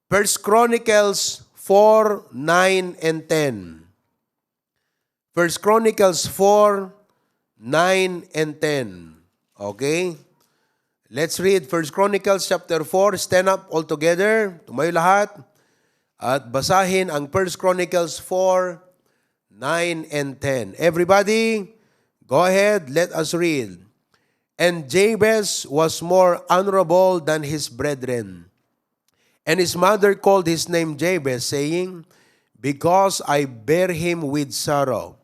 First Chronicles 4, 9, and 10. First Chronicles 4, 9, and 10. Okay? Let's read First Chronicles chapter 4. Stand up all together. Tumayo lahat. At basahin ang First Chronicles 4, 9, and 10. Everybody, go ahead. Let us read. And Jabez was more honorable than his brethren. And his mother called his name Jabez, saying, because I bear him with sorrow.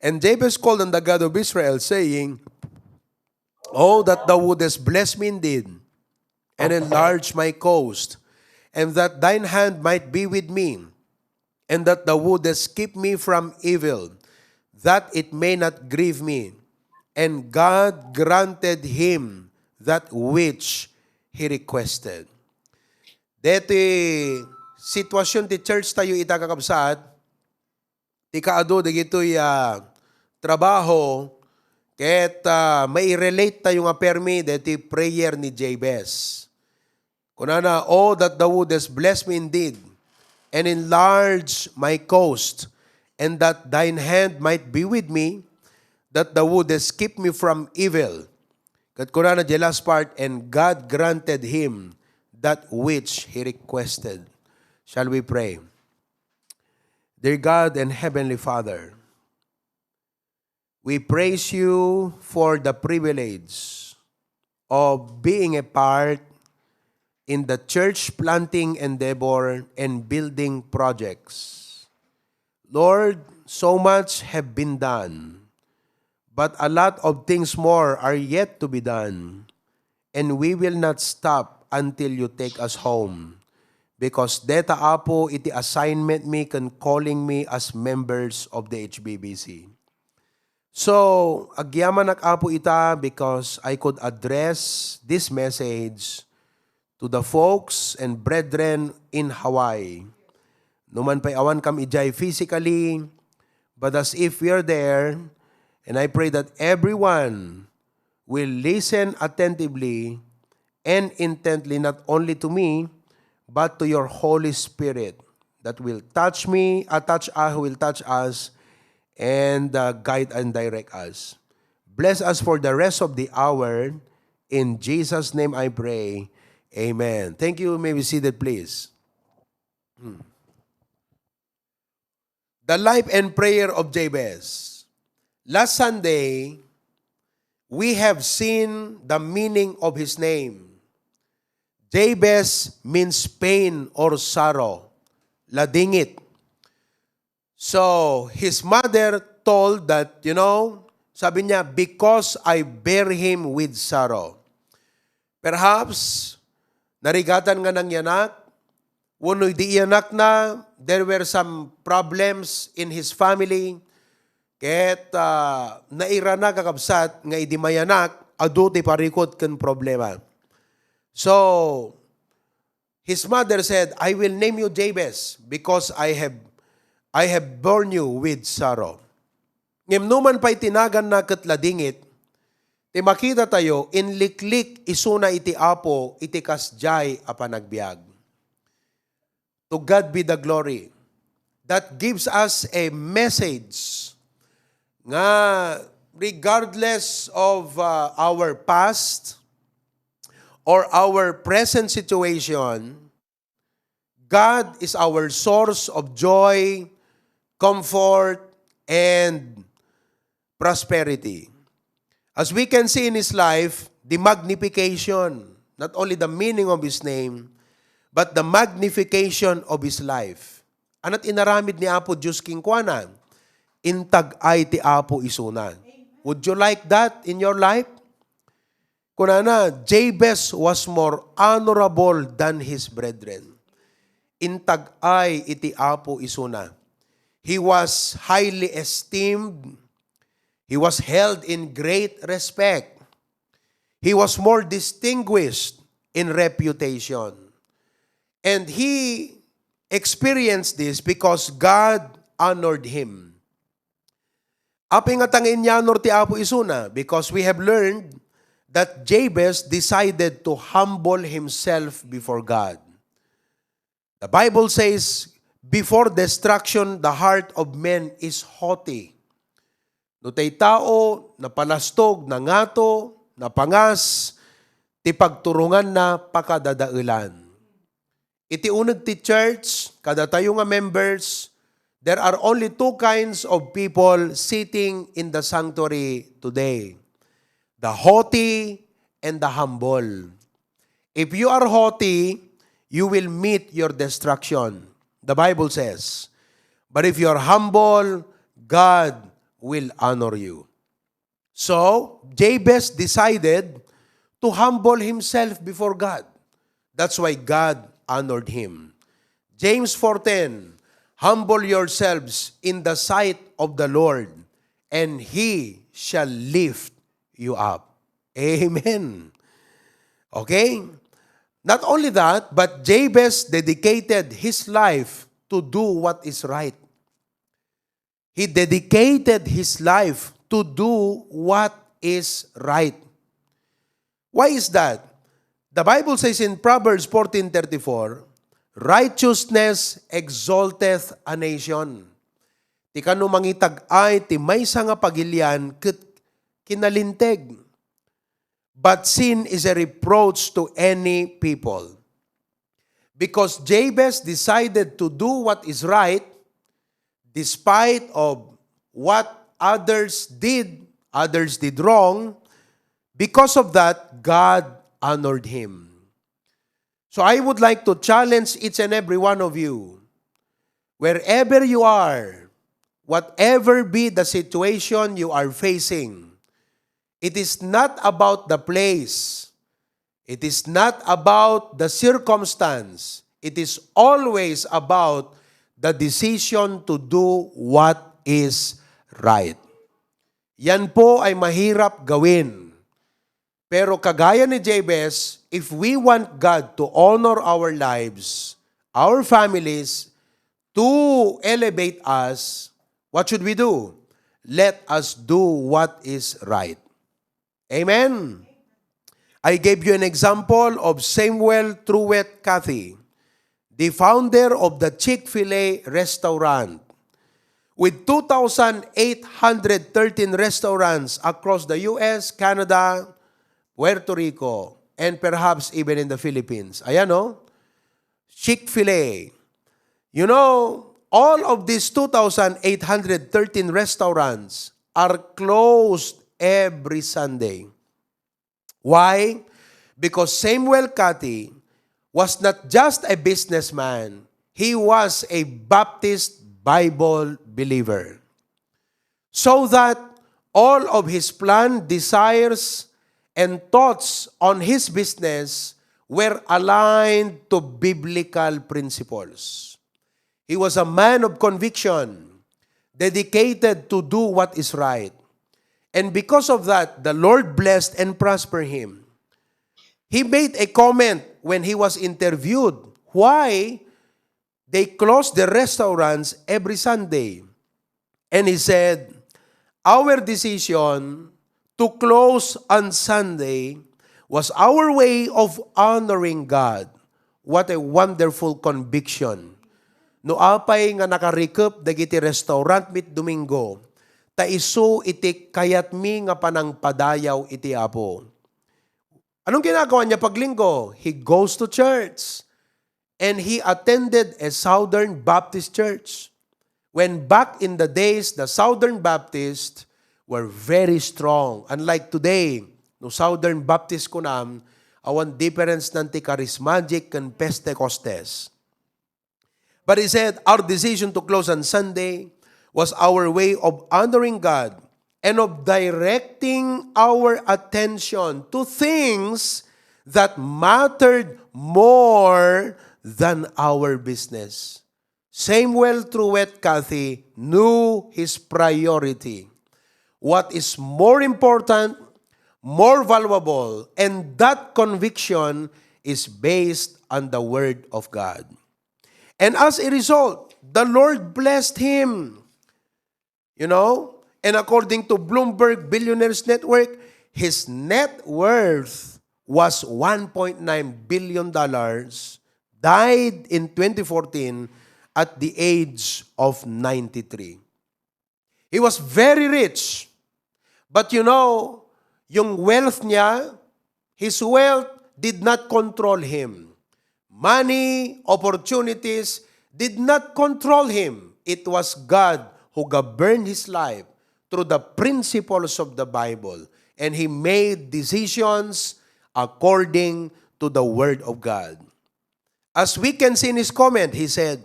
And Jabez called on the God of Israel, saying, oh, that thou wouldest bless me indeed, and enlarge my coast, and that thine hand might be with me, and that thou wouldest keep me from evil, that it may not grieve me. And God granted him that which he requested. Dito sitwasyon ti church tayo itakakabsat, ti kaado digito'y trabaho, ket may relate tayo nga permi dito prayer ni Jabez. Kunana, oh, that thou wouldest bless me indeed, and enlarge my coast, and that thine hand might be with me, that thou wouldest keep me from evil. Kat kunana, the last part, and God granted him that which he requested. Shall we pray? Dear God and Heavenly Father, we praise you for the privilege of being a part in the church planting endeavor and building projects. Lord, so much have been done, but a lot of things more are yet to be done, and we will not stop until you take us home. Because deta apo iti assignment me can calling me as members of the HBBC. So, agyaman apo ita because I could address this message to the folks and brethren in Hawaii. Numan pa'y awan kam ijay physically, but as if we are there, and I pray that everyone will listen attentively and intently, not only to me, but to your Holy Spirit that will touch me, who will touch us, and guide and direct us. Bless us for the rest of the hour. In Jesus' name I pray. Amen. Thank you. May be seated, please. The life and prayer of Jabez. Last Sunday, we have seen the meaning of his name. Jabez means pain or sorrow, ladingit. So, his mother told that, sabi niya, because I bear him with sorrow. Perhaps, narigatan nga ng yanak, wano di yanak na, there were some problems in his family, ket naira na kakabsat, nga idi mayanak, adu ti parikot ken problema. So, his mother said, I will name you Jabez because I have borne you with sorrow. Ngem numan pa'y tinagan na katladingit, ti makita tayo, inliklik isuna iti apo, iti kasjay a panagbiag. To God be the glory. That gives us a message nga regardless of our past, or our present situation, God is our source of joy, comfort, and prosperity. As we can see in his life, the magnification, not only the meaning of his name, but the magnification of his life. Anat inaramid ni Apo Diyos King Kuana, intag ay ti Apo isuna. Would you like that in your life? Kunana, Jabez was more honorable than his brethren. Intag ay iti Apo isuna. He was highly esteemed. He was held in great respect. He was more distinguished in reputation. And he experienced this because God honored him. Aping nga tangin yanor ti Apo isuna, because we have learned that Jabez decided to humble himself before God. The Bible says, before destruction, the heart of men is haughty. No tay tao, napalastog, nangato, napangas, ti pagturungan na pakadadailan. Iti uneg ti church, kada tayo nga members, there are only two kinds of people sitting in the sanctuary today. The haughty and the humble. If you are haughty, you will meet your destruction. The Bible says. But if you are humble, God will honor you. So, Jabez decided to humble himself before God. That's why God honored him. James 4:10, humble yourselves in the sight of the Lord, and He shall lift you up. Amen. Okay? Not only that, but Jabez dedicated his life to do what is right. He dedicated his life to do what is right. Why is that? The Bible says in Proverbs 14:34, righteousness exalteth a nation. Ti kanu mangitag ay ti maysa nga pagilian ket kinalinteg. But sin is a reproach to any people. Because Jabez decided to do what is right, despite of what others did wrong, because of that, God honored him. So I would like to challenge each and every one of you, wherever you are, whatever be the situation you are facing, it is not about the place. It is not about the circumstance. It is always about the decision to do what is right. Yan po ay mahirap gawin. Pero kagaya ni Jabez, if we want God to honor our lives, our families, to elevate us, what should we do? Let us do what is right. Amen? I gave you an example of Samuel Truett Cathy, the founder of the Chick-fil-A restaurant. With 2,813 restaurants across the U.S., Canada, Puerto Rico, and perhaps even in the Philippines. Ayan o, Chick-fil-A. You know, all of these 2,813 restaurants are closed every Sunday. Why? Because Samuel Cathy was not just a businessman. He was a Baptist Bible believer. So that all of his plan, desires, and thoughts on his business were aligned to biblical principles. He was a man of conviction, dedicated to do what is right. And because of that, the Lord blessed and prospered him. He made a comment when he was interviewed why they closed the restaurants every Sunday. And he said, our decision to close on Sunday was our way of honoring God. What a wonderful conviction. No apay nga nakarekop dagiti restaurant mit Domingo, ta isu iti kayat mi nga panang padayaw iti Apo. Anong ginagawa niya pag linggo? He goes to church. And he attended a Southern Baptist church. When back in the days, the Southern Baptists were very strong. Unlike today, no Southern Baptist kunam, awan difference nanti charismatic and Pentecostes. But he said, our decision to close on Sunday was our way of honoring God and of directing our attention to things that mattered more than our business. Samuel Truett Cathy knew his priority. What is more important, more valuable, and that conviction is based on the Word of God. And as a result, the Lord blessed him. You know, and according to Bloomberg Billionaires Network, his net worth was $1.9 billion died in 2014 at the age of 93. He was very rich. But you know, yung wealth niya, his wealth did not control him. Money, opportunities did not control him. It was God who governed his life through the principles of the Bible. And he made decisions according to the Word of God. As we can see in his comment, he said,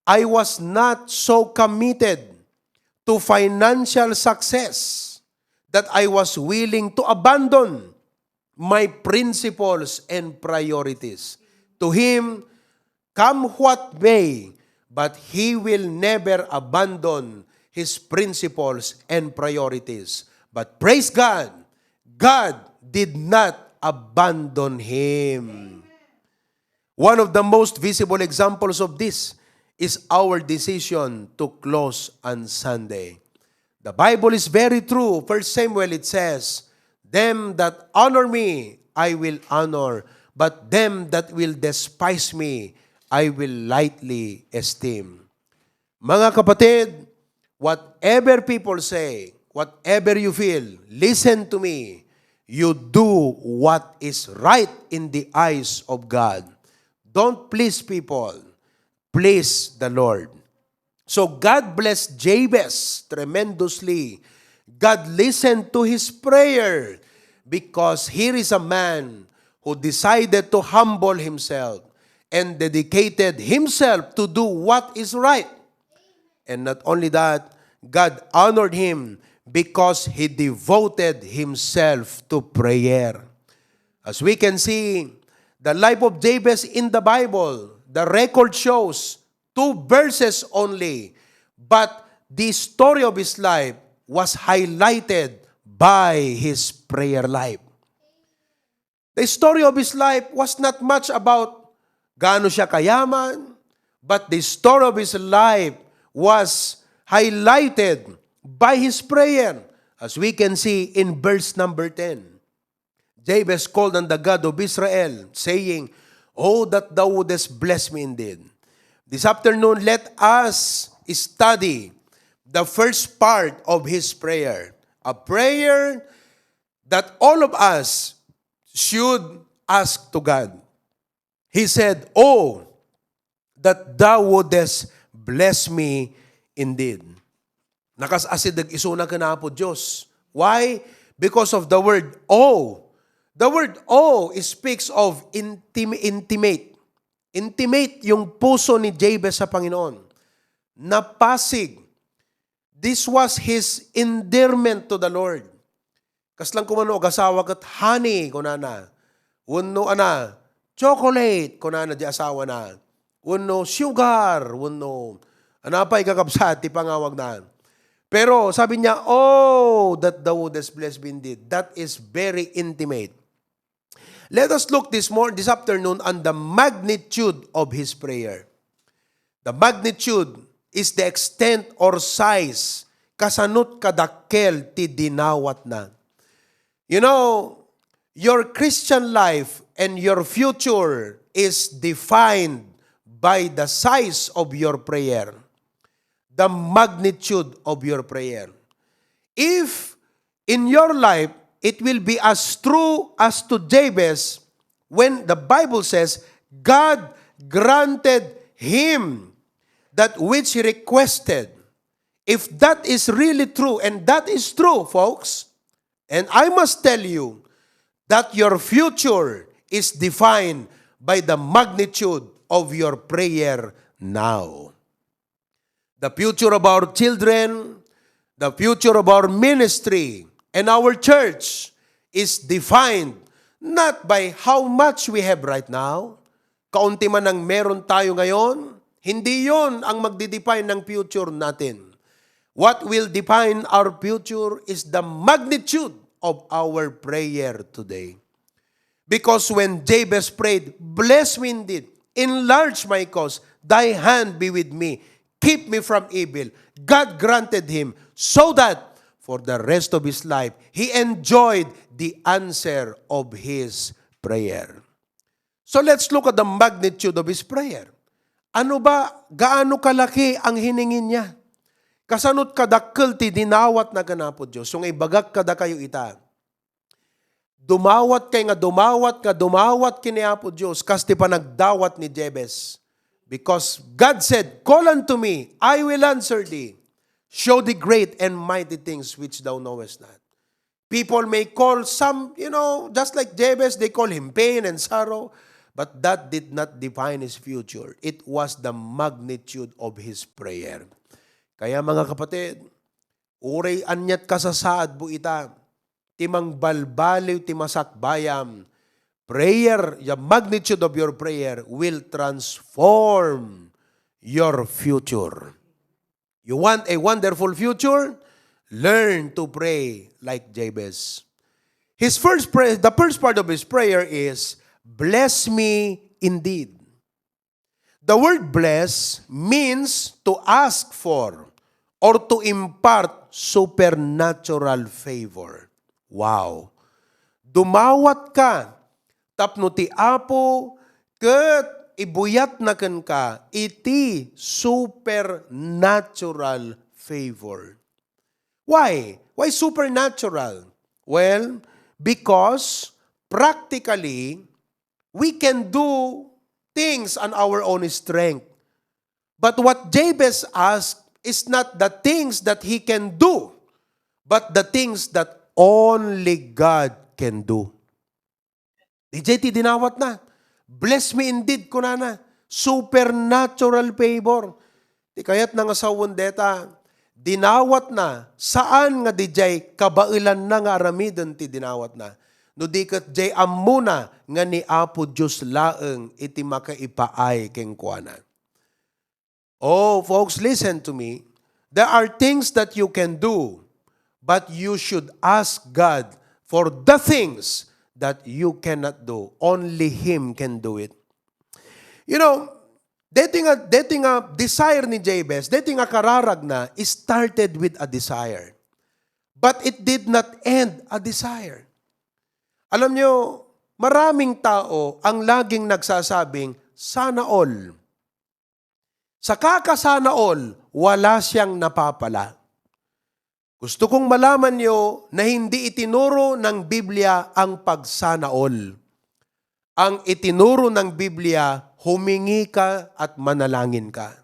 I was not so committed to financial success that I was willing to abandon my principles and priorities. To him, come what may, but he will never abandon his principles and priorities. But praise God, God did not abandon him. One of the most visible examples of this is our decision to close on Sunday. The Bible is very true. 1 Samuel, it says, them that honor me, I will honor, but them that will despise me, I will lightly esteem. Mga kapatid, whatever people say, whatever you feel, listen to me. You do what is right in the eyes of God. Don't please people. Please the Lord. So God blessed Jabez tremendously. God listened to his prayer because here is a man who decided to humble himself and dedicated himself to do what is right. And not only that, God honored him because he devoted himself to prayer. As we can see, the life of Jabez in the Bible, the record shows 2 verses only, but the story of his life was highlighted by his prayer life. The story of his life was not much about gaano siya kayaman, but the story of his life was highlighted by his prayer. As we can see in verse number 10. Jabez called on the God of Israel, saying, Oh, that thou wouldest bless me indeed. This afternoon, let us study the first part of his prayer. A prayer that all of us should ask to God. He said, Oh, that thou wouldest bless me indeed. Nakasasid isuna ka na po Diyos. Why? Because of the word, Oh. The word "oh" speaks of intimate. Intimate yung puso ni Jabez sa Panginoon. Napasig. This was his endearment to the Lord. Kaslang kumano asawa kat honey kunana. Wenno ana chocolate kunana di asawa na. Wenno sugar, wenno anapay kakabsat ti pangawag na. Pero sabi niya, "Oh, that thou wouldest bless me indeed." That is very intimate. Let us look this afternoon on the magnitude of his prayer. The magnitude is the extent or size kasanut kadakkel ti dinawat na. You know, your Christian life and your future is defined by the size of your prayer, the magnitude of your prayer. If in your life, it will be as true as to Jabez when the Bible says, God granted him that which he requested. If that is really true, and that is true, folks, and I must tell you that your future is defined by the magnitude of your prayer now. The future of our children, the future of our ministry, and our church is defined not by how much we have right now. Kaunti man ang meron tayo ngayon, hindi yon ang magdidefine ng future natin. What will define our future is the magnitude of our prayer today. Because when Jabez prayed, bless me indeed, enlarge my cause, thy hand be with me, keep me from evil. God granted him so that for the rest of his life, he enjoyed the answer of his prayer. So let's look at the magnitude of his prayer. Ano ba, gaano kalaki ang hiningin niya? Kasanot kadakkel ti dinawat na ganapod Diyos. So ibagak kada kayo ita. Dumawat kay nga dumawat kiniapo Diyos, kas ti pa nagdawat ni Jebes. Because God said, call unto me, I will answer thee. Show thee great and mighty things which thou knowest not. People may call some, just like Jebes, they call him pain and sorrow. But that did not define his future. It was the magnitude of his prayer. Kaya mga kapatid, uray anyat kasasaad bu ita, timang balbaliw timasak bayam, prayer, the magnitude of your prayer will transform your future. You want a wonderful future? Learn to pray like Jabez. The first part of his prayer is, bless me indeed. The word bless means to ask for or to impart supernatural favor. Wow. Dumawat ka, tapno ti apo, ket ibuyat na ken ka, iti supernatural favor. Why? Why supernatural? Well, because practically, we can do things on our own strength. But what Jabez asked is not the things that he can do, but the things that only God can do. DJ dinawat na. Bless me indeed, kunana. Supernatural favor. Di kayat nga sa wundeta, dinawat na, saan nga DJ, kabailan na nga aramidon ti dinawat na. No di kat jay amuna nga ni Apo Diyos laeng iti makaipaay keng kuana. Oh, folks, listen to me. There are things that you can do, but you should ask God for the things that you cannot do. Only Him can do it. Dating a desire ni Jabez, dating a kararag na, started with a desire. But it did not end a desire. Alam nyo, maraming tao ang laging nagsasabing, sana all. Sa kakasana all, wala siyang napapala. Gusto kong malaman nyo na hindi itinuro ng Biblia ang pagsana all. Ang itinuro ng Biblia, humingi ka at manalangin ka.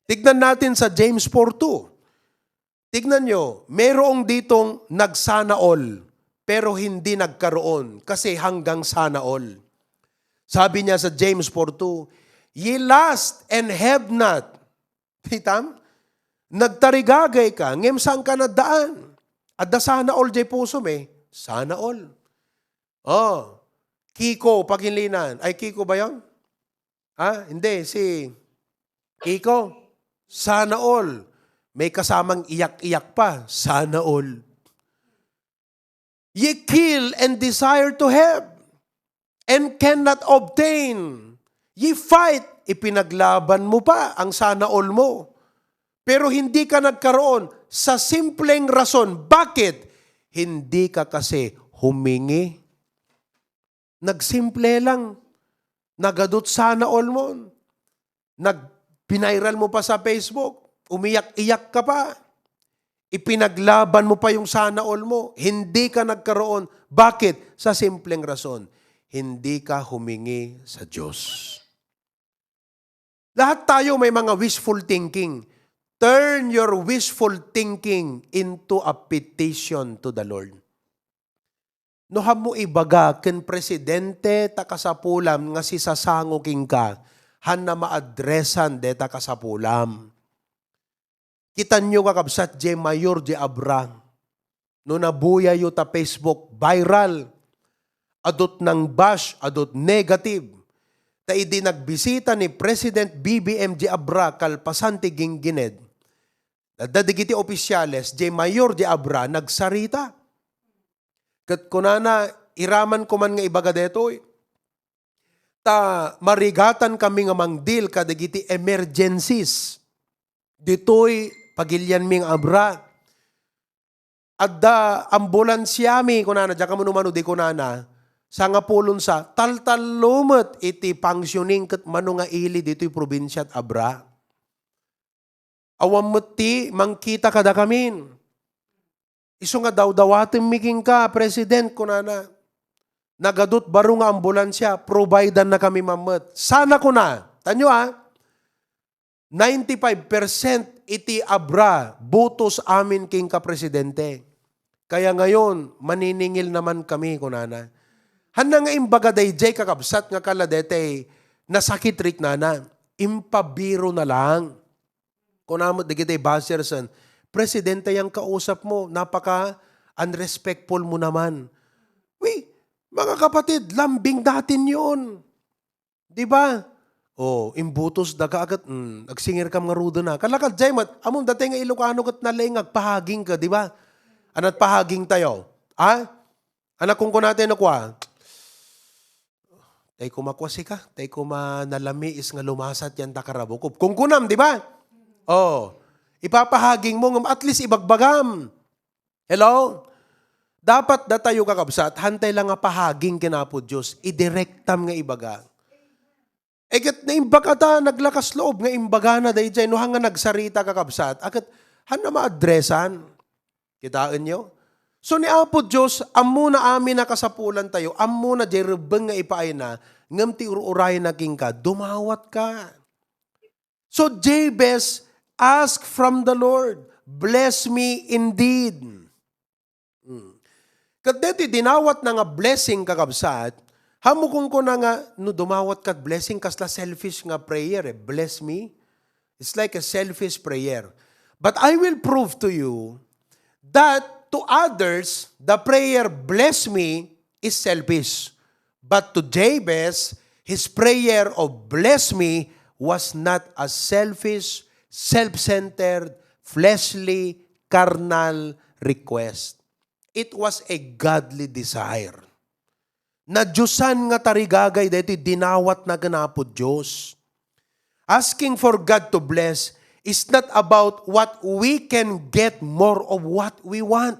Tignan natin sa James 4:2. Tignan nyo, mayroong ditong nagsana all. Pero hindi nagkaroon kasi hanggang sana all. Sabi niya sa James 4:2, ye lust and have not. Titam? Nagtarigagay ka, ngem saan ka nadaan? At da sana all jay puso me, sana all. Oh, Kiko, paginlinan. Ay, Kiko ba yun? Hindi, si Kiko. Sana all. May kasamang iyak-iyak pa, sana all. Ye kill and desire to have, and cannot obtain. Ye fight, ipinaglaban mo pa ang sana all mo. Pero hindi ka nagkaroon sa simpleng rason. Bakit? Hindi ka kasi humingi. Nagsimple lang. Nagadot sana all mo. Pinairal mo pa sa Facebook. Umiyak-iyak ka pa. Ipinaglaban mo pa yung sana all mo. Hindi ka nagkaroon. Bakit? Sa simpleng rason. Hindi ka humingi sa Diyos. Lahat tayo may mga wishful thinking. Turn your wishful thinking into a petition to the Lord. Noham mo ibaga, ken presidente ta kasapulam nga si sasango king ka, han na maadresan de ta kasapulam. Kitan nyo kakabsat je mayor je abra. No nabuya yo ta Facebook, viral. Adot ng bash, adot negative. Ta idi nagbisita ni President BBM je abra kalpasanti ginggined. Dadigiti opisyales, je mayor je abra, nagsarita. Kat kunana, iraman ko man nga ibaga detoy. Ta marigatan kami nga mangdil kadigiti emergencies. Ditoy pagilyan ming abra. Adda ambulansyami kunana, diya ka manumano di kunana, sa nga pulon sa taltalumot iti pangsyoning ket mano nga ili dito'y probinsya at Abra. Awam met ti mangkita kada kamin. Isu nga daw-dawaten miking ka, President, kunana. Nagadot baro nga ambulansya, providean na kami mamet. Sana ko na. Tanyo 95% iti Abra, butos amin king ka-presidente. Kaya ngayon, maniningil naman kami, kunana. Handa nga imbaga day jay kakabsat nga kaladete, nasakit rik nana, impabiro na lang. Kunamot digitay Basherson, Presidente yang kausap mo, napaka unrespectful mo naman. Mga kapatid, lambing datin yun. Di ba? Imbutos daga agad, agsingir kam nga rudo na. Kalakad jay mat, among datay nga Ilocano kat naling agpahaging ka, di ba? Anat pahaging tayo. Anak kung natin nakwa, tay kumakwasi ka, tay kumanalami is nga lumasat yan takarabukop. Kung kunam, di ba? Ipapahaging mo, at least ibagbagam. Hello? Dapat da tayo kakabsat, hantay lang nga pahaging kinapo Diyos, idirektam nga ibaga. Kat na imbaga ta, naglakas loob nga imbaga na dahi dyan, no hanga nagsarita kakabsat, akat hana maadresan. Kitaan nyo? So ni Apo Diyos, amo na amin na kasapulan tayo, amo na jerubeng nga ipaay na, ngam ti ururay na king ka, dumawat ka. So Jabez asked from the Lord, bless me indeed. Kat deti dinawat na nga blessing kakabsat, hamukong ko na nga, no dumawat kat blessing, kasla selfish nga prayer, bless me. It's like a selfish prayer. But I will prove to you that to others, the prayer, bless me, is selfish. But to Jabez, his prayer of bless me was not a selfish, self-centered, fleshly, carnal request. It was a godly desire. Na Diyosan nga tarigagay dito, dinawat na ganapod Diyos. Asking for God to bless is not about what we can get more of what we want.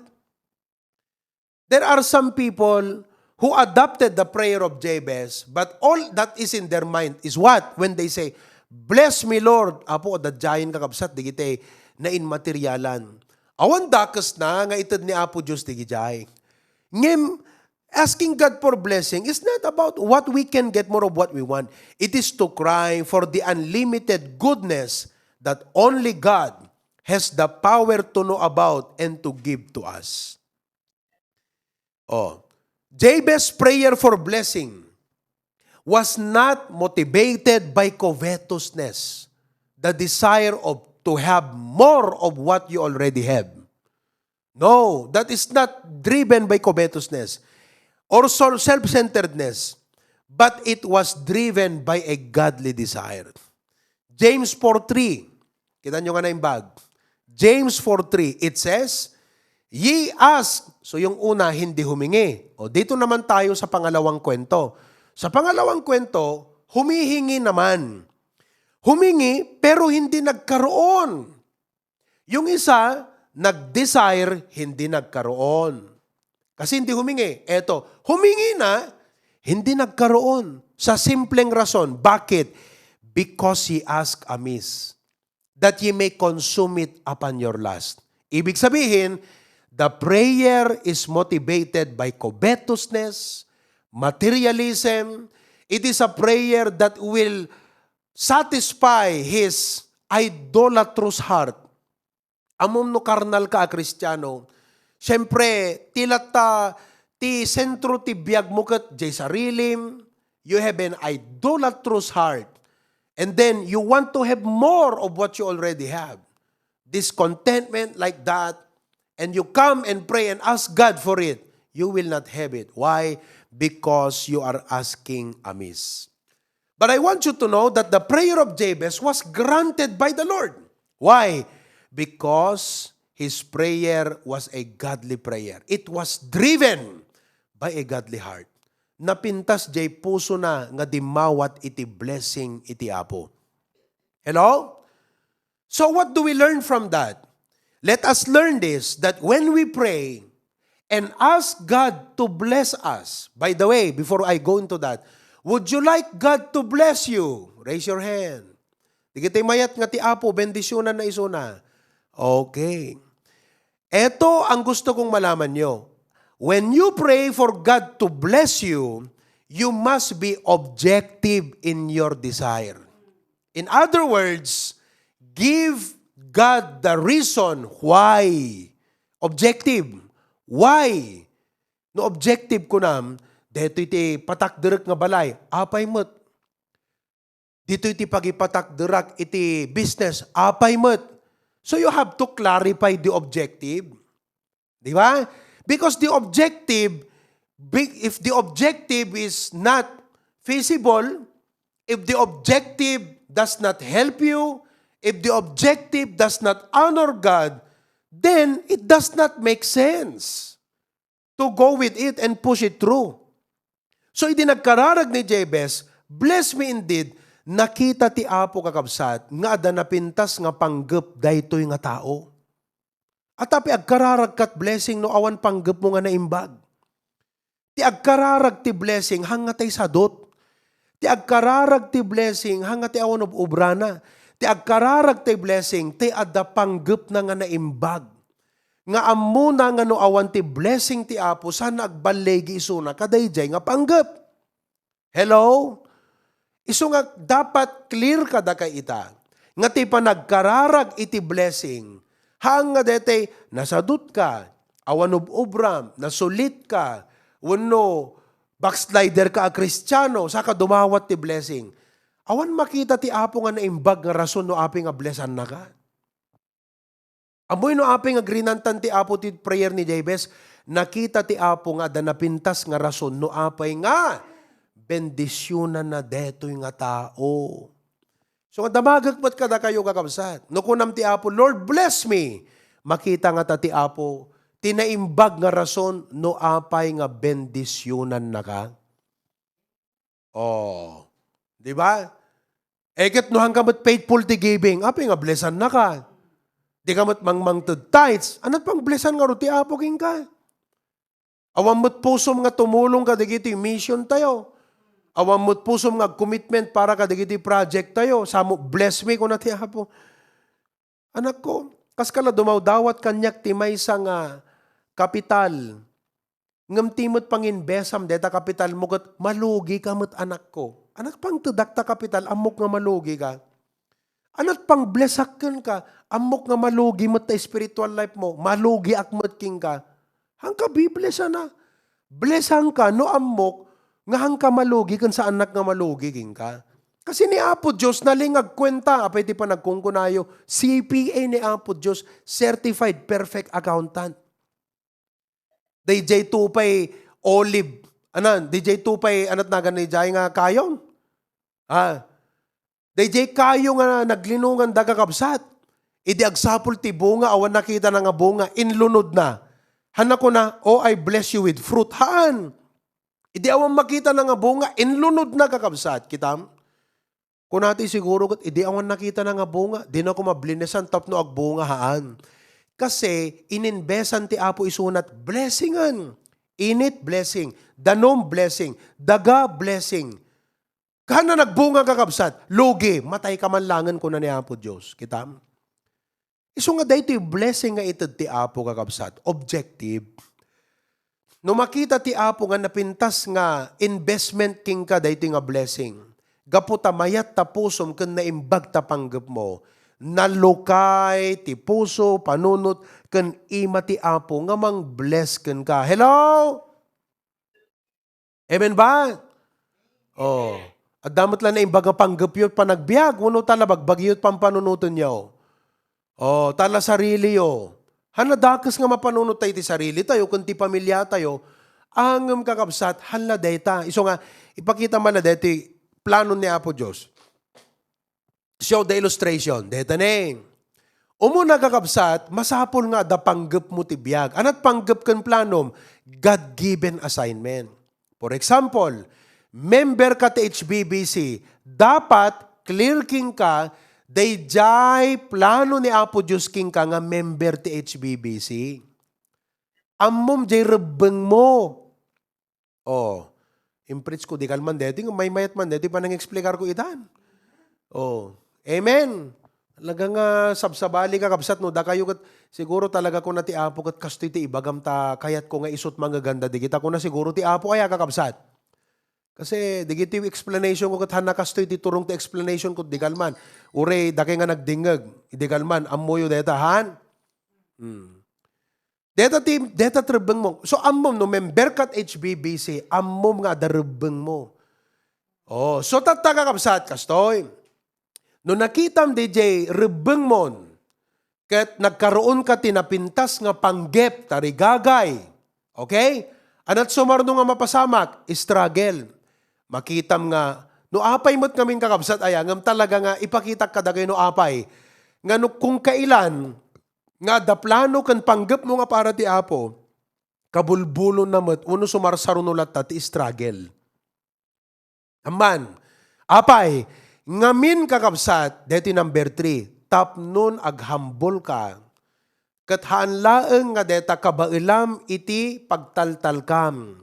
There are some people who adopted the prayer of Jabez, but all that is in their mind is what? When they say, bless me, Lord. Apo, dadyayin kakabsat, digite, na inmaterialan. Awan dakas na, nga itad ni Apo Diyos, digijay. Ngem, asking God for blessing is not about what we can get more of what we want. It is to cry for the unlimited goodness that only God has the power to know about and to give to us. Jabez's prayer for blessing was not motivated by covetousness, the desire to have more of what you already have. No, that is not driven by covetousness or self-centeredness, but it was driven by a godly desire. James 4:3. Kita nyo nga na yung bag. James 4:3, it says, ye ask. So yung una, hindi humingi. Dito naman tayo sa pangalawang kwento. Sa pangalawang kwento, humihingi naman. Humingi, pero hindi nagkaroon. Yung isa, nag-desire, hindi nagkaroon. Kasi hindi humingi. Eto, humingi na, hindi nagkaroon. Sa simpleng rason. Bakit? Because he asked amiss, that ye may consume it upon your lust. Ibig sabihin, the prayer is motivated by covetousness, materialism. It is a prayer that will satisfy his idolatrous heart. Amom no karnal ka, Kristiyano, siyempre, ti sentro ti biyag mo kat jay sarilim, you have an idolatrous heart. And then, you want to have more of what you already have. Discontentment like that, and you come and pray and ask God for it, you will not have it. Why? Because you are asking amiss. But I want you to know that the prayer of Jabez was granted by the Lord. Why? Because his prayer was a godly prayer. It was driven by a godly heart. Napintas jay puso na nga dimawat iti blessing iti Apo. Hello? So what do we learn from that? Let us learn this, that when we pray and ask God to bless us. By the way, before I go into that, would you like God to bless you? Raise your hand. Di kita mayat nga ti Apo, bendisyonan na isuna. Okay. Ito ang gusto kong malaman nyo. When you pray for God to bless you, you must be objective in your desire. In other words, give God the reason why. Objective. Why? No objective ko nam, dito iti patakderek nga balay, apay mo't. Dito iti pagipatakderak iti business, apay mo't. So you have to clarify the objective. Di ba? Because the objective, if the objective is not feasible, if the objective does not help you, if the objective does not honor God, then it does not make sense to go with it and push it through. So, idinagkararag ni Jabez, bless me indeed, nakita ti Apo kakabsat, nga ada napintas nga panggep daytoy nga tao. At tapi agkararag kat blessing no awan panggep mo nga naimbag. Ti agkararag ti blessing hanga tay sadot. Ti agkararag ti blessing hanga ti awan ubrana. Ti agkararag ti blessing ti adda panggep na nga naimbag. Nga amuna nga no awan ti blessing ti Apo sana agbalegi isuna kadayjay nga panggep. Hello? Isu nga dapat clear kada kay ita. Nga ti panagkararag iti blessing hanga dete nasadut ka, awan ubram, nasulit ka, wano backslider ka a Kristiyano, saka dumawat ti blessing. Awan makita ti Apo nga naimbag nga rason no api nga blessan na ka. Amoy no api nga grinantan ti Apo ti prayer ni Jabez, nakita ti Apo nga da napintas nga rason no apay nga bendisyonan na detoy nga tao. So damagag pat kada kayo kakabsat. No kunam ti Apo, Lord bless me. Makita nga ta ti Apo, tinaimbag nga rason no apay nga bendisyonan na ka. Oh, di ba? Eket no hanggang mat faithful ti giving, apay nga blessan na ka. Di ka mat mangmang to tithes, anat pang blessan nga ro ti Apo king ka. Awam mat pusom nga tumulong ka digiti mission tayo. Awam mo't pusom nga commitment para ka digiti project tayo. Samo, bless me ko na ti Apo. Anak ko, kas kala dumaw dawat kanyak ti maysa nga kapital. Ngam timot panginbesam deta kapital mo kat malugi ka mo't anak ko. Anak pang tudakta kapital, amok nga malugi ka. Anak pang blessakken ka, amok nga malugi mo't ta spiritual life mo. Malugi akmot king ka. Hangka biblesa na. Blessang ka, no amok, nga hangka malugi kan sa anak nga malugi king ka. Kasi ni Apo Diyos nalingag kwenta, apay ti pa nagkungkunayo, CPA ni Apo Diyos, Certified Perfect Accountant. DJ Tupay Olive, DJ Tupay, anat na ganay jay nga kayong? DJ kayo nga naglinungan dagakabsat. Idi agsapul ti bunga, awan nakita na nga bunga, inlunod na. Hanak ko na, oh I bless you with fruit. Haan? Idi awan makita na nga bunga, inlunod na kakabsat. Kitam? Kung natin siguro, idi awan nakita na nga bunga, di na ko mablinesan tapno ag bunga haan. Kasi, ininbesan ti Apo isunat, blessingan. Init blessing, danom blessing, daga blessing. Kana nagbunga kakabsat, lugi, matay ka man langan ko na ni Apo Diyos. Kitam? Iso nga dahito yung blessing nga itad ti Apo kakabsat, objective. No makita ti Apo nga napintas nga investment king ka dahito nga blessing. Gaputa mayat ta pusom ken naimbag ta panggep mo. Nalukay ti puso, panunot ken ima ti Apo nga mang bless ken ka. Hello? Amen ba? Oh. At damot lang naimbag nga panggep yun panagbiag. Wano tala bagbagyot pampanunutan niyo. Oh, tala sarili yo. Hanadakas nga mapanunot tayo ti sarili tayo, kundi pamilya tayo, angam kakabsat, hala data. Iso nga, ipakita man na dati, plano ni Apo Diyos. Show the illustration. Deta neng. Umuna kakabsat, masapol nga da panggap mo ti biyag. Anat panggap kan planom? God-given assignment. For example, member ka ti HBBC, dapat clear king ka, dayjay plano ni Apo Diyos king ka nga member ti HBBC. Ammom jay rebeng mo. Oh, impreach ko di kalman deti, may mayat man deti pa nang explicar ko itan. Oh, amen. Talagang sabsabali ka kapsat no, da kayo kat, siguro talaga ko na ti apo kat kasto iti ibagam ta, kayat ko nga isot mga ganda, di kita ko na siguro ti apo kaya kakapsat. Kasi digiti explanation ko kat hana kasto iti turong ti explanation ko di kalman. Ure, da kay nga nagdingag, di kalman, amoyo deta, han? Deta trebeng mo. So ammom no, member kat HBBC, ammom nga darebeng mo. Oh, so tataka kapsat, kastoy. No nakitam DJ rebeng mon, ket nagkaroon ka tinapintas nga panggep, tarigagay. Okay? Anat sumarno nga mapasamak, struggle. Makitam nga, no apay mo't kaming kakabsat, ayangam talaga nga ipakita kadagay no apay. Nga no kung kailan, nga da plano kan panggep mo nga para ti apo, kabulbulo na mo't, uno sumarsaro no latta ti struggle. Aman, apay, ngamin kakabsat, deti number 3, tapnon aghambol ka, kat haanlaeng nga deta kabailam iti pagtaltalkam.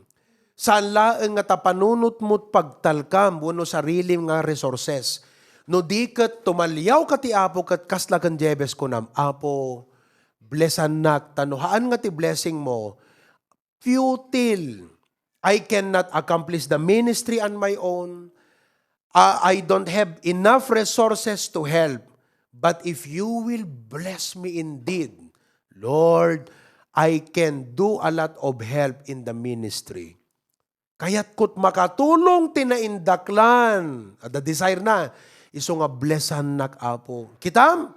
Saan laeng nga tapanunot mo't pagtalkam, wano sarilim nga resources. No di kat tumalyaw ka ti apo kat kaslagan jebes ko nam, apo, blessan nak, tanuhaan nga ti blessing mo, futile. I cannot accomplish the ministry on my own. I don't have enough resources to help. But if you will bless me indeed, Lord, I can do a lot of help in the ministry. Kaya't kut makatulong tinaindaklan, the desire na, iso nga blessan nak apo. Kitam,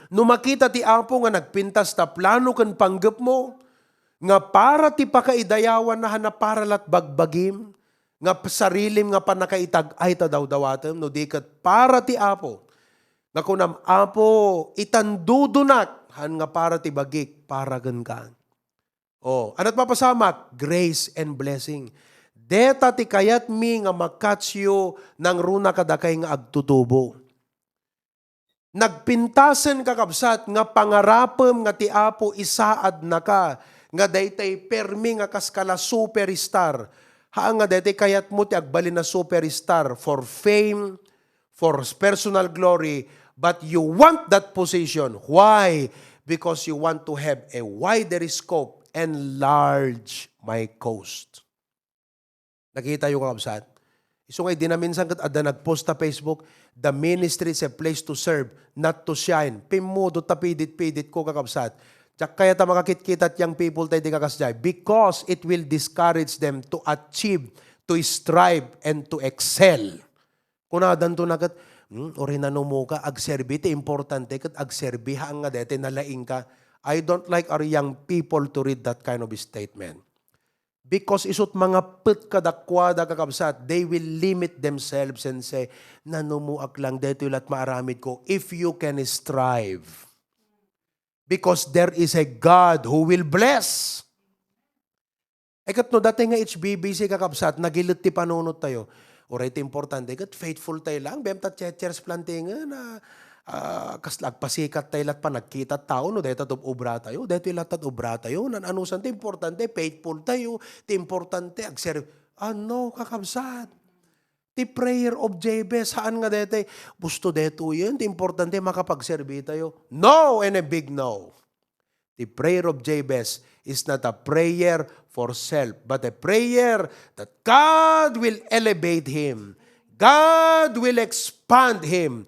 no makita ti apo nga nagpintas ta plano kan panggep mo, nga para ti pakaidayawan na hana para lat bagbagim, nga sarilim nga panakaitag ay ta daw dawatem, no di kat para ti apo, nga kunam apo, itandudunak, han nga para ti bagik, para gan ka. Oh, anat mapasamak, grace and blessing. Deta ti kayat mi nga makatsyo nang runa kadakay nga agtutubo. Nagpintasen kakabsat nga pangarapem nga ti apo isaad na ka, nga daytay permi nga kaskala superstar. Haan nga daytay kayat mo ti agbalin na superstar for fame, for personal glory, but you want that position. Why? Because you want to have a wider scope, enlarge my coast. Nakita yung kakabsat? So ngay dinaminsan kat ada nagpost ta Facebook, the ministry is a place to serve, not to shine. Pimudo tapidit-pidit ko kakabsat. Tsak kaya ta makakit-kitat yung people tayo di kakasjay because it will discourage them to achieve, to strive, and to excel. Kunadan to na kat, ori na mo ka, agserbi, ti importante kat agserbi, hang nga dete nalaing ka. I don't like our young people to read that kind of statement. Because isot mga put kadakwada kakabsat, they will limit themselves and say, nanumuak lang, dito lat maaramid ko, if you can strive. Because there is a God who will bless. Kat no, dati nga HBBC kakabsat, nagilit ti panunot tayo. Oray ti importante, kat faithful tayo lang, bem ta church plantingan na, kaslagpasikat tayo lat pa nagkita tao, no, dahil tatop obra tayo, dahil ilat at obra tayo, anusan ti importante, faithful tayo, ti importante, agserve, ano, kakabsat, ti prayer of Jabez, saan nga dahil, gusto deto yun, ti importante, makapagserve tayo, no, and a big no. The prayer of Jabez is not a prayer for self, but a prayer that God will elevate him, God will expand him,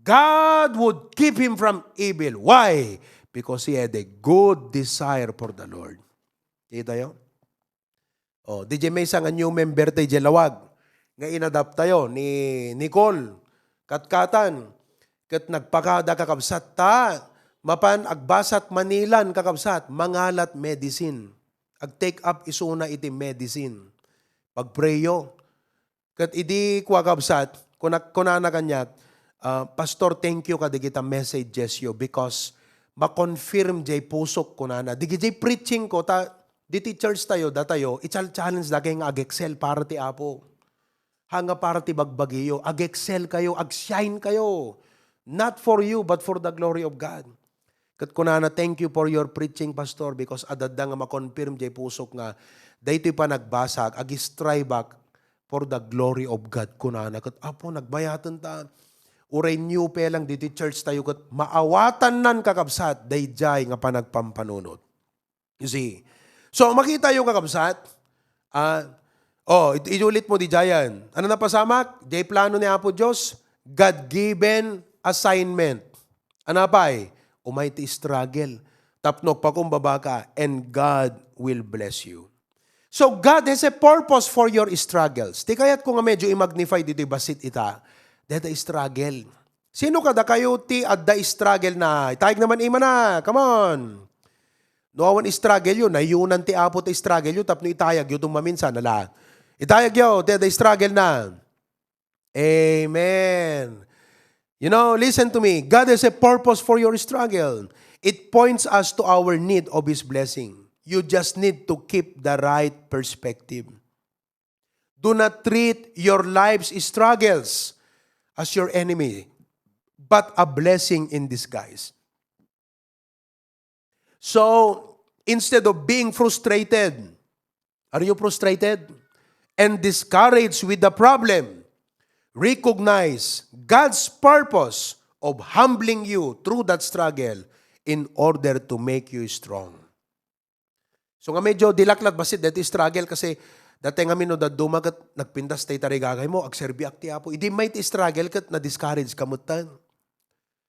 God would keep him from evil. Why? Because he had a good desire for the Lord. Kita yun? Oh, DJ may isang new member tayo Lawag. Nga inadapt tayo ni Nicole. Katkatan. Kat nagpakada kakabsat ta. Mapan agbasat Manilan kakabsat. Mangalat medicine. Ag-take up isuna iti medicine. Pagpreyo. Kat idi kwa kabsat. Kunana kanya. Pastor, thank you kada kita messages yo because ma-confirm jay pusok ko na. Di jay preaching ko, diti church tayo, datayo, i-challenge da kayong ag-excel para ti apo. Hanga para ti bagbagiyo, ag-excel kayo, ag-shine kayo. Not for you, but for the glory of God. Kat kunana, thank you for your preaching, Pastor, because adada nga ma-confirm jay pusok nga, daytoy pa nagbasag, agis try back for the glory of God. Kunana, kat apo, nagbayatan ta. Uray new pe lang dito church tayo, kat maawatan nan kakabsat, dayjay nga panagpampanunod. You see? So, makita yung kakabsat, iulit mo di jayan. Ano na pasamak? Jay plano ni Apo Diyos, God-given assignment. Ano pa Umayti struggle. Tapnok pa kumbaba ka, and God will bless you. So, God has a purpose for your struggles. Di kaya't kung medyo i-magnify dito basit ita, dito struggle. Sino kada kayo ti adda struggle na? Itayag naman ima na. Come on. Noawan struggle yun. Nayunan ti Apo ti struggle yun. Tapno itayag yun itong maminsan. Nala. Itayag yun. Ti adda struggle na. Amen. You know, listen to me. God has a purpose for your struggle. It points us to our need of His blessing. You just need to keep the right perspective. Do not treat your life's struggles as your enemy, but a blessing in disguise. So, instead of being frustrated, are you frustrated? And discouraged with the problem, recognize God's purpose of humbling you through that struggle in order to make you strong. So nga medyo dilaklat basit dati struggle kasi dati nga mino da dumagat nagpindas tay tarigagay mo agserbi akti Apo. Idi may ti struggle kat na discourage kamutan.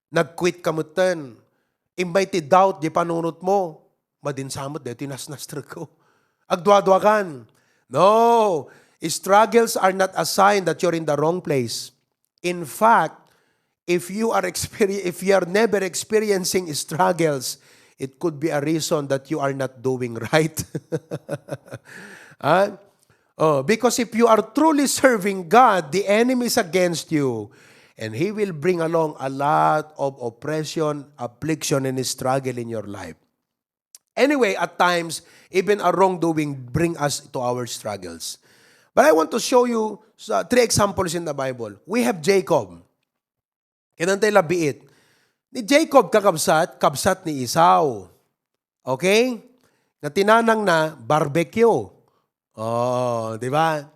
Nag-quit kamutan. Imbay ti doubt di panunot mo. Madinsamot dati nasnastra ko. Agdwa-dwakan. No. Struggles are not a sign that you're in the wrong place. In fact, if you are never experiencing struggles, it could be a reason that you are not doing right. Because if you are truly serving God, the enemy is against you, and he will bring along a lot of oppression, affliction, and struggle in your life. Anyway, at times, even a wrongdoing bring us to our struggles. But I want to show you 3 examples in the Bible. We have Jacob. Kinantay labiit. Ni Jacob kabsat ni Esau. Okay? Na tinanang na barbecue. Oh, di ba?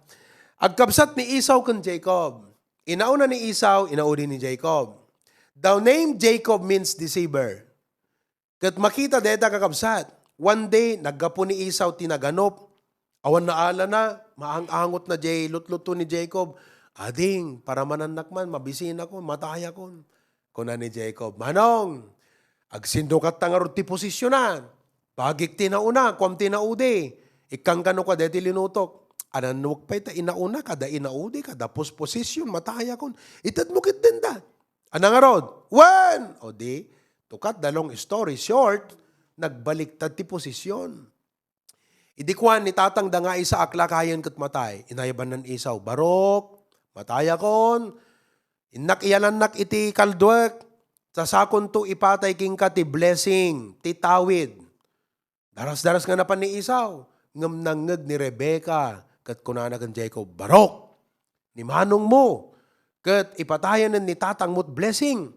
Agkabsat ni Esau kan Jacob. Inauna ni Esau, inauli ni Jacob. The name Jacob means deceiver. Kat makita deta kakabsat. One day, naggapo ni Esau tinaganop. Awan na ala na, maang-angot na lutluto ni Jacob. Ading, para mananak man, mabisin ako, mataya ko. Kuna ni Jacob, Manong, agsindukat tangarot ti posisyonan. Pagik tinauna, kwam tinaudi. Ikang kano ka deti linutok. Ananuk pa ita inauna, kada inaudi, kada posisyon, mataya ko. Itad mo kit din da. Anangarod, one! O di, tukat dalong story short, nagbaliktad ti posisyon. Idikwan ni tatang da nga isa aklakayan kat matay. Inayaban ng Esau, barok, mataya kon, inak iyanan iti kaldwek, sasakon to ipatay king ka ti blessing, ti tawid. Daras-daras nga napan ni Esau, ngam nangeg ni Rebecca, kat kunana kan Jacob, barok, ni manong mo, kat ipatayan ni tatang mo't blessing.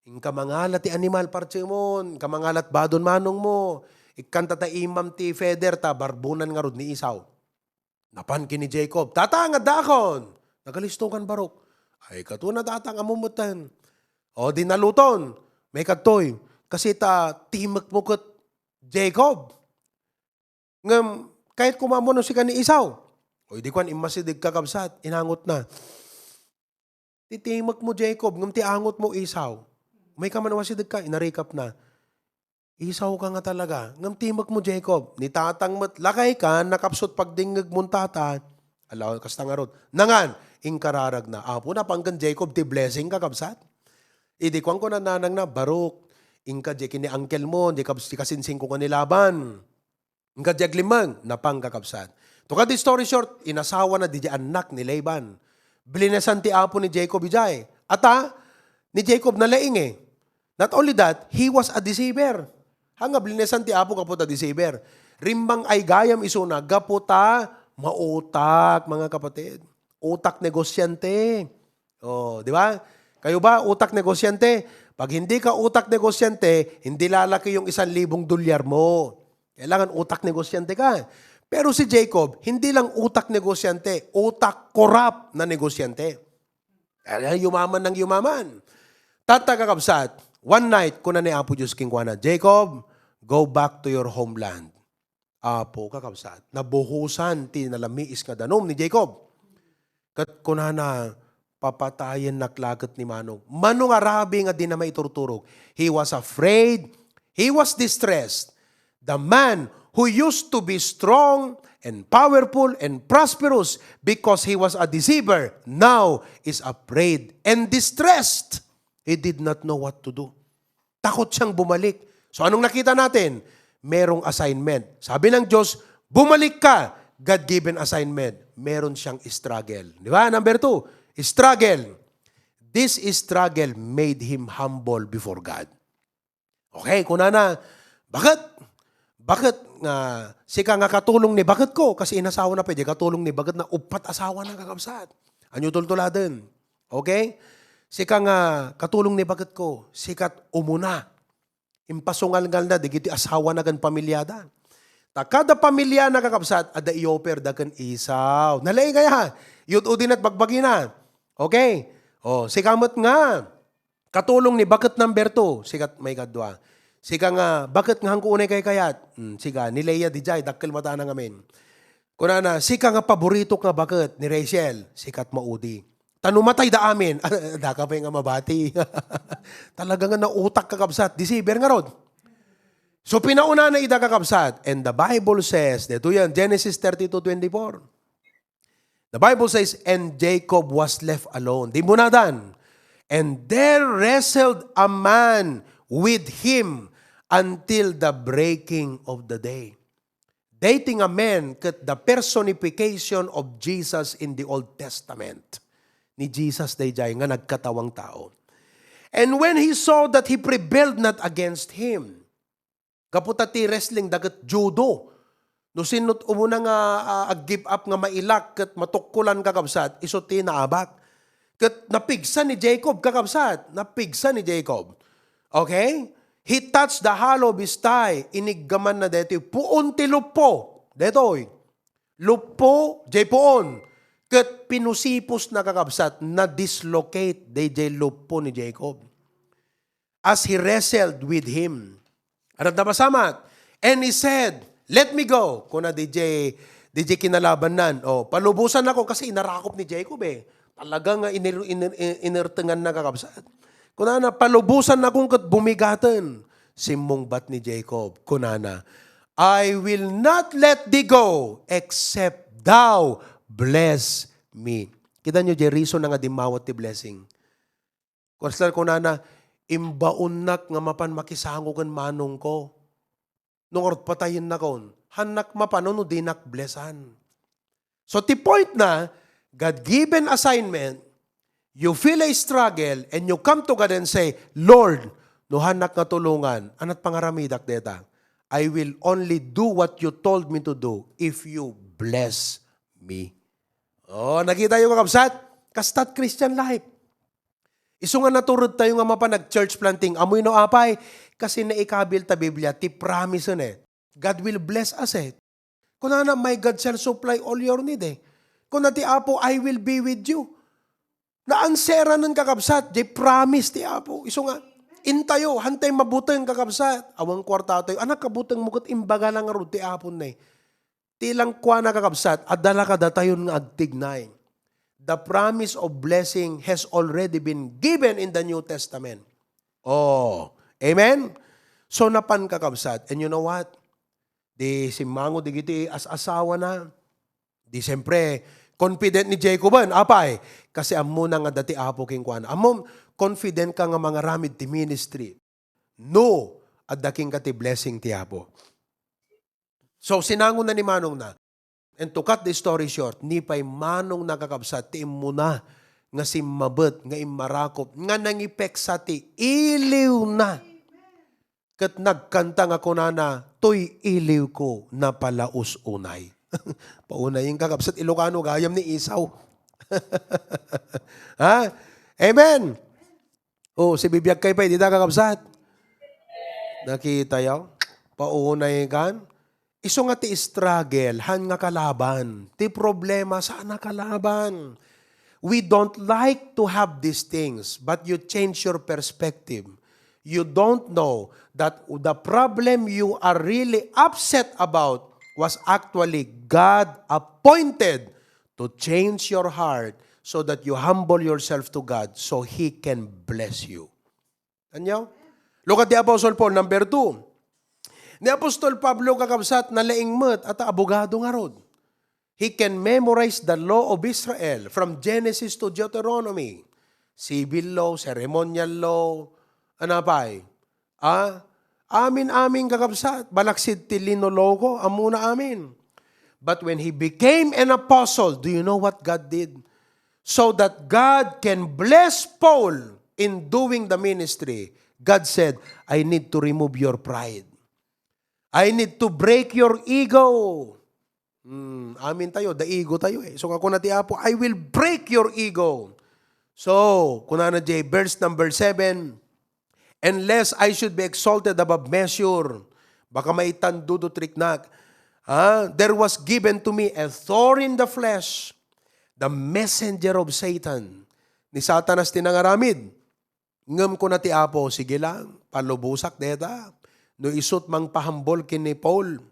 Ing kamangalat ti animal parchemon, kamangalat badon manong mo, ikanta ta imam ti feder ta barbunan nga rod ni Esau. Napan kini Jacob, tatang adakon. Nagalisto kan barok. Ay kato na tatang amumutan. O di naluton. May katoy. Kasi ta timak mo kat Jacob. Ngam kahit kumamono si ka ni Esau. O di kwan imasidig kakabsat. Inangot na. Titimak mo Jacob. Ngam ti angot mo Esau. May kamanawasidig ka. Inarikap na. Esau ka nga talaga. Ngam timak mo, Jacob. Ni tatang mat, lakay ka, nakapsot pagdingag mong tata. Alaw, kasta nga rod. Nangan, ingkararag na. Apo na, panggan Jacob, ti blessing ka, kapsat. Idikwan ko na nanang na, barok. Ingka, Jeki ni uncle mo, di kasinsing ko kanilaban. Ingka, Jaglimang, napang kakapsat. To ka di story short, inasawa na di anak ni Laban. Blinasan ti apo ni Jacob ijay. Ata, ni Jacob nalaing eh. Not only that, he was a deceiver. Hanga blinesan ti apo kaputa deceiver. Rimbang ay gayam isuna, gaputa mautak, mga kapatid. Utak negosyante. Oh, di ba? Kayo ba, utak negosyante? Pag hindi ka utak negosyante, hindi lalaki yung 1,000 dolyar mo. Kailangan utak negosyante ka. Pero si Jacob, hindi lang utak negosyante, utak korap na negosyante. Kaya yumaman ng yumaman. Tatagakabsat, one night, kuna ni Apo Diyos Kingkwana, Jacob, go back to your homeland. Apo kakabsat, nabuhusan ti nalamiis nga danom ni Jacob. Kat kunana, papatayin naklagat ni Manong. Manong arabi nga di na maiturturog. He was afraid. He was distressed. The man who used to be strong and powerful and prosperous because he was a deceiver, now is afraid and distressed. He did not know what to do. Takot siyang bumalik. So anong nakita natin? Merong assignment. Sabi ng Diyos, bumalik ka. God-given assignment. Meron siyang struggle. Di ba? Number 2. Struggle. This struggle made him humble before God. Okay, kunana, bakit? Bakit nga sika nga katulong ni bakit ko? Kasi inasawa na pwede katulong ni bakit na upat asawa na kakabsat. Anyo tultuladen. Okay? Sika nga katulong ni bakit ko? Sikat umuna. Impasungal-ngal na, digiti asawa na gan pamilyada. Ta kada pamilya na kakabsat, ada ioper da kan isaw. Nalay kaya, yun udin at bagbagi na. Okay? O, sikamot nga. Katulong ni bakit number 2, sikat may kadwa. Sika nga, bakit nga hangko unay kay kayat? Sika, ni Leia di jay, dakkel mata na ngamin. Kunana, sika nga paborito nga bakit ni Rachel, sikat maudi. Tanumatay da amin, daka pa nga mabati. Talaga nga nautak kakabsat, deceiver nga rod. So pinauna na ida kakabsat, and the Bible says, dito yan, Genesis 32:24. The Bible says, and Jacob was left alone. Di mo nadan. And there wrestled a man with him until the breaking of the day. Dating a man, the personification of Jesus in the Old Testament. Ni Jesus dayjay nga nagkatawang tao. And when he saw that he prevailed not against him, kaputati wrestling dagat judo, no sinot umuna nga give up nga mailak ket matukkulan kakabsat, isuti na abak. Ket napigsa ni Jacob kakabsat, napigsa ni Jacob. Okay? He touched the hollow of his thigh, iniggaman na dito, puon ti lupo. Detoy. Lupo, jay puon. Ket pinusipos na kakabsat, na dislocate DJ lupo ni Jacob. As he wrestled with him. Anong napasamat? And he said, let me go. Kung na DJ kinalaban nan. O, palubusan ako kasi inarakop ni Jacob eh. Talagang inertengan na kakabsat. Kung na palubusan na kung kat bumigatan. Simong bat ni Jacob. Kung na, I will not let thee go except thou bless me. Kita nyo, reason na nga dimawat ti blessing. Kung na, imbaunak nga mapan makisangugan manong ko. Nung orot patayin na kon, hanak mapano no dinak blessan. So ti point na, God-given assignment, you feel a struggle, and you come to God and say, Lord, no hanak nga tulungan, anat pangaramidak deta, I will only do what you told me to do if you bless me. Oh, nakita yung kakabsat? Kastat Christian life. Iso nga naturod tayo nga mapanag church planting, amoy no apay, kasi naikabil ta Biblia, ti promise eh. God will bless us eh. Kung na my God shall supply all your need eh. Kung na ti Apo, I will be with you. Naansera ng kakabsat, di promise ti Apo. Iso nga, intayo, hantay mabutang kakabsat. Awang kwarta tayo, anak kabutang mukat imbaga lang nga ti Apo na eh. Tilang kwa na kakabsat, adala ka datayon nga agtignay. The promise of blessing has already been given in the New Testament. Oh, amen? So napan kakabsat. And you know what? Di simango, di giti as-asawa na. Di siyempre, confident ni Jacoban, apay, kasi amo na nga dati Apo king kwan. Amo, confident ka nga mga ramid ti ministry. No, at daking ka ti blessing ti Apo. So sinango na ni Manong na. And to cut the story short, ni pa'y manong nakakabsat, ti imuna, nga si mabet, nga imarakop, nga nangipek sa ti, iliw na. Kat nagkanta nga kunana, to'y iliw ko na palaus unay. Paunay yung kakabsat, Ilocano, gayam ni Isaw. Ha? Amen. Oh, si bibiyag kay pa, di ta kakabsat. Nakita yaw? Paunay kan? Iso nga ti struggle, han nga kalaban. Ti problema, saan na kalaban? We don't like to have these things, but you change your perspective. You don't know that the problem you are really upset about was actually God appointed to change your heart so that you humble yourself to God so He can bless you. Anyo? Look at the Apostle Paul, number 2. Ni Apostol Pablo kakabsat na laing met at abogado nga rod. He can memorize the law of Israel from Genesis to Deuteronomy. Civil law, ceremonial law, anapay. Amin kakabsat. Balaksid ti linologo, amuna amin. But when he became an apostle, do you know what God did? So that God can bless Paul in doing the ministry, God said, I need to remove your pride. I need to break your ego. Amin tayo, the ego tayo eh. So ako na ti Apo, I will break your ego. So, kunana J, verse number 7, unless I should be exalted above measure, baka may tandudo triknak, there was given to me a thorn in the flesh, the messenger of Satan. Ni Satanas tinangaramid. Ngam ko na ti Apo, sige lang, palubusak deta. No isut mang pahambol kini Paul.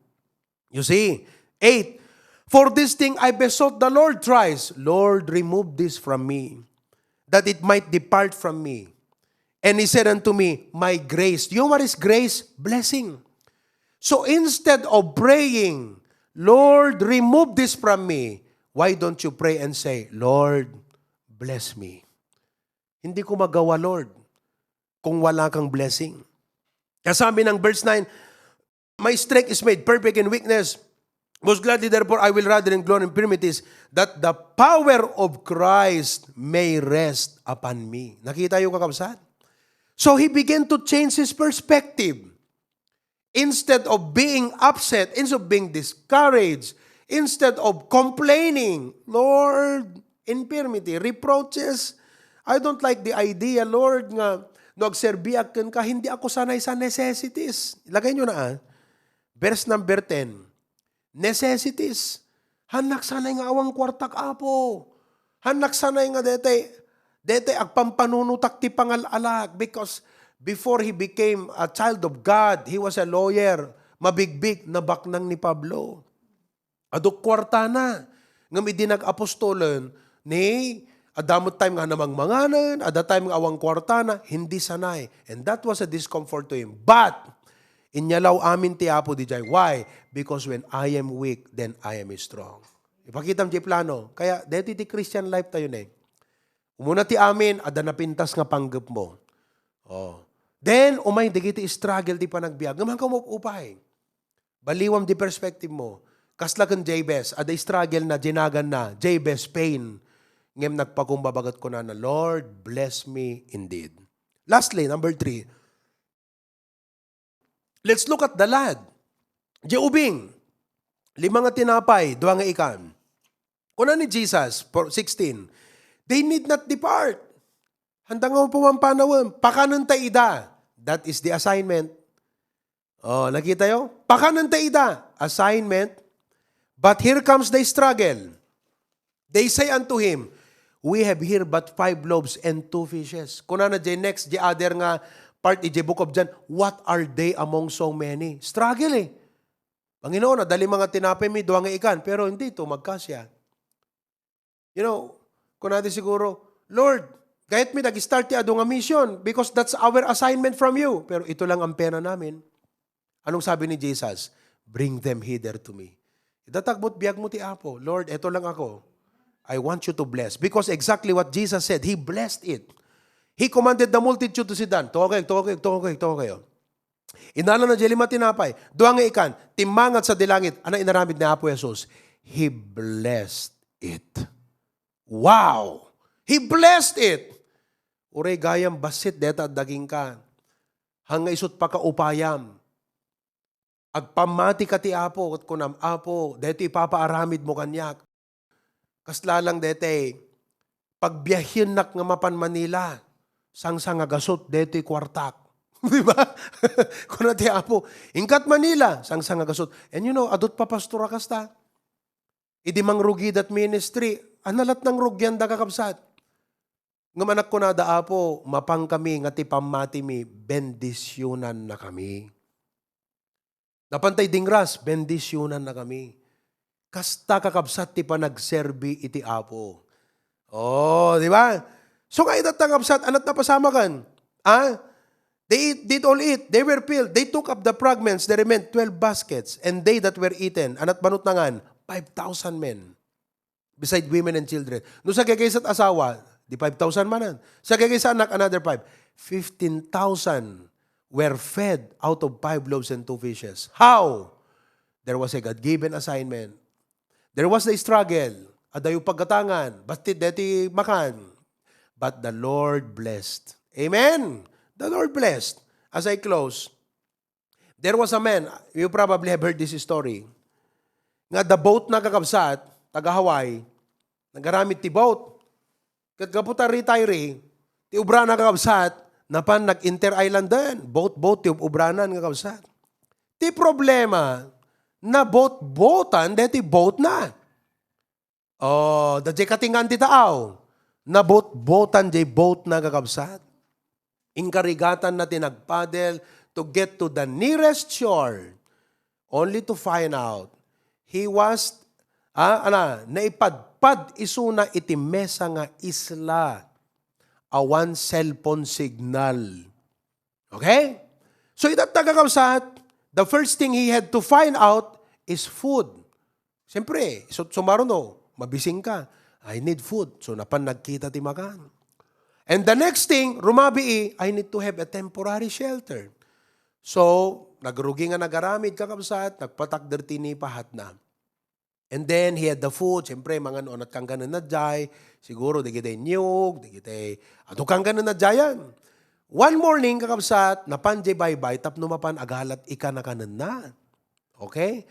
You see, 8, for this thing I besought the Lord thrice, Lord, remove this from me, that it might depart from me. And He said unto me, my grace. You know what is grace? Blessing. So instead of praying, Lord, remove this from me, why don't you pray and say, Lord, bless me? Hindi ko magawa, Lord, kung wala kang blessing. Kasabi ng verse 9, my strength is made perfect in weakness. Most gladly, therefore, I will rather in glory and infirmities, that the power of Christ may rest upon me. Nakita yung kakabsat? So he began to change his perspective. Instead of being upset, instead of being discouraged, instead of complaining, Lord, infirmity, reproaches, I don't like the idea, Lord, nga, nagserbiakan ka, hindi ako sanay sa necessities. Ilagay nyo na verse number 10. Necessities. Hanak sanay nga awang kwartak Apo. Hanak sanay nga dete agpampanunutak ti pangalalag, because before he became a child of God, he was a lawyer. Mabigbig na baknang ni Pablo. Aduk kwarta na. Ngam idinag-apostolen ni adamot time nga namang manganan, ada time nga awang kwarta na, hindi sanay. And that was a discomfort to him. But, inyalaw amin ti Apo di jay. Why? Because when I am weak, then I am strong. Ipakita mo di plano. Kaya, dito ti Christian life tayo na eh. Umuna ti amin, ada napintas nga panggap mo. Oh. Then, umay, digiti struggle di pa nagbiag. Ngaman ka mo upay. Baliwam di perspective mo. Kaslagan Jabez, ada struggle na, jinagan na, Jabez, pain. Ngem nagpakumbabagat ko na, Lord, bless me indeed. Lastly, number 3. Let's look at the lad. Jeubing, 5 nga tinapay, 2 nga ikan. Kuna ni Jesus, 16, they need not depart. Handang nga pumampanawam, pakanan ta ida. That is the assignment. Oh, nakita yo? Pakanan ta ida. Assignment. But here comes the struggle. They say unto him, we have here but 5 loaves and 2 fishes. Kuna na di next, di other nga part, di book of John, what are they among so many? Struggle eh. Panginoon, dali mga tinapay mi, 2 nga ikan, pero hindi ito magkasya. You know, kung natin siguro, Lord, kahit mi nag-start ti ado nga mission because that's our assignment from you. Pero ito lang ang pera namin. Anong sabi ni Jesus? Bring them hither to me. Idatagbot biyag mo ti Apo. Lord, ito lang ako. I want you to bless. Because exactly what Jesus said, He blessed it. He commanded the multitude to sit down. Tuwa kayo. Inala na jelima tinapay. 2 nga ikan. Timangat sa dilangit. Ano inaramid ni Apo Jesus? He blessed it. Wow! He blessed it. Uray gayam basit deta daging ka. Hanga isut pa ka upayam. Agpamati ka ti Apo. At kunam, Apo, dito ipapaaramid mo kanyak. Kaslalang dete, pagbiyahin nak nga mapan Manila, sang gasot deto'y kwartak. Di ba? Kuna ti Apo, ingkat Manila, sang gasot. And you know, adot pa pastora kasta. Idi mangrugi that ministry, analat ng rugyan da kakabsat. Nga manak ko na da Apo, mapang kami, nga ti pamati mi, bendisyonan na kami. Napantay dingras, bendisyonan na kami. Kasta kakabsat ti pa nagserbi iti Apo. Oh, di ba? So nga itat kakabsat, anat na pasama kan? They did all eat. They were filled. They took up the fragments. There remained 12 baskets. And they that were eaten, anat banot na ngan, 5,000 men. Beside women and children. No sa kakaysat asawa, di 5,000 manan. Sa kakaysa anak, another 5. 15,000 were fed out of 5 loaves and 2 fishes. How? There was a God-given assignment. There was the struggle. Adayo pagkatangan. Bastit deti makan. But the Lord blessed. Amen? The Lord blessed. As I close, there was a man, you probably have heard this story, nga the boat na kakabsat, taga Hawaii, nagaramit ti boat. Kagaputa retire, ti ubra na kakabsat, napan nag-inter-island din. Boat, ti ubranan kakabsat. Ti problema, na boat-boatan, deti boat na. Oh, da katingan ti taaw, na boat-boatan, boat na kakabsat. Inkarigatan na tinagpadel to get to the nearest shore only to find out he was naipadpad isuna iti mesa nga isla awan cellphone signal. Okay? So itat tagakabsat, the first thing he had to find out is food. Siyempre, sumaro no, mabising ka. I need food. So napan nagkita ti makan. And the next thing, rumabii, I need to have a temporary shelter. So, nagrugi nga nagaramid kakabsat, nagpatakder tinipahat na. And then, he had the food. Siyempre, mga noon at kang ganun na jay. Siguro, di kita niyog, di kita ato kang ganun na jayan. One morning, kakabsat, napanjay bye-bye, tapno mapan agalat ika na kanan na. Okay?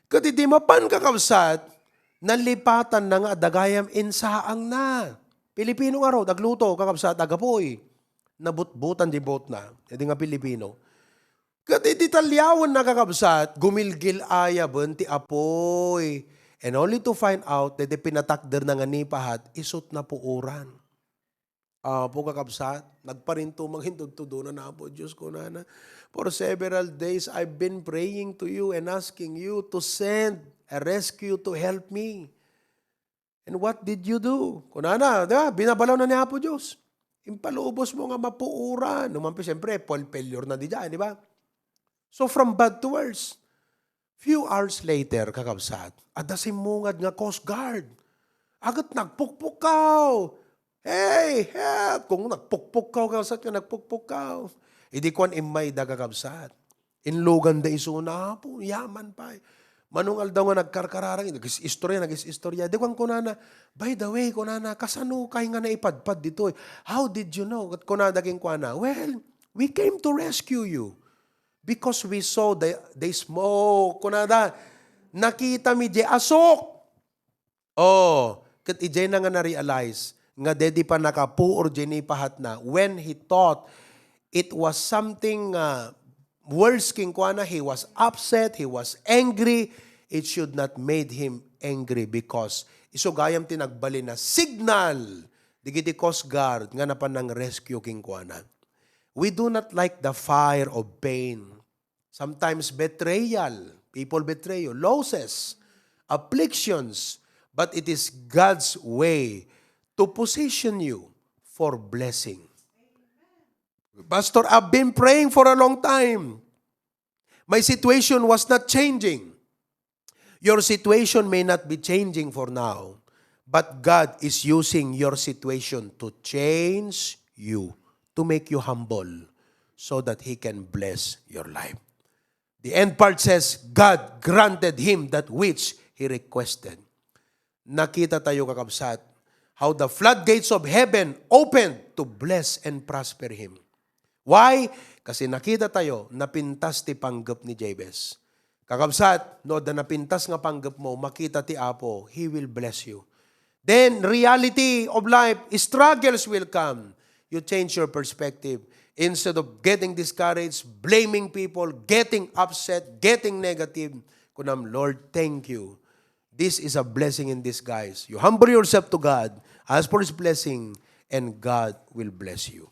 Kasi di mapan kakabsat, nalipatan na nga dagayam insaang na. Pilipino nga raw, dagluto, kakabsat, agapoy. Nabutbutan di boat na. Hindi nga Pilipino. Kati di talyawan na kakabsat, gumilgil aya ti apoy. And only to find out that the pinatakder na nga nipahat, isot na puuran. Po kakabsat, nagparinto maghintod-tudo na po, Diyos ko na. For several days, I've been praying to you and asking you to send a rescue to help me. And what did you do? Kunana, binabalaw na niya po Diyos. Impalubos mo nga mapuuran. Numampi, siyempre, failure na di dyan, di ba? So from bad to worse. Few hours later, kakabsat, adasimungad nga Coast Guard. Agat nagpukpukaw. Hey, help! Kung nagpukpukaw, kakabsat ka, nagpukpukaw. Idi kwan imay da kakabsat. Inlugan da isuna po, yaman pa. Manungal daw nga nagkarkararang, nagis-istorya. Di kwan kunana, by the way, kunana, kasano kay nga naipadpad dito? How did you know? At kunana king kuana, well, we came to rescue you. Because we saw the smoke. Kunana, nakita mi di asok. Oh, kat ijay na nga na-realize, nga dedi pa nakapuor di pahat na, when he thought it was something worse king kuana, he was upset, he was angry. It should not made him angry because isugayam tinagbali na signal digiti Coast Guard nga napan ng rescue king kuana. We do not like the fire of pain. Sometimes betrayal, people betray you, losses, afflictions, but it is God's way to position you for blessing. Pastor, I've been praying for a long time. My situation was not changing. Your situation may not be changing for now, but God is using your situation to change you, to make you humble, so that He can bless your life. The end part says, God granted him that which he requested. Nakita tayo kakabsat, how the floodgates of heaven opened to bless and prosper him. Why? Kasi nakita tayo, napintas ti panggap ni Jabez. Kakabsat, no, da napintas nga panggap mo, makita ti Apo, He will bless you. Then, reality of life, struggles will come. you change your perspective. Instead of getting discouraged, blaming people, getting upset, getting negative, kunam, Lord, thank you. This is a blessing in disguise. You humble yourself to God, ask for His blessing, and God will bless you.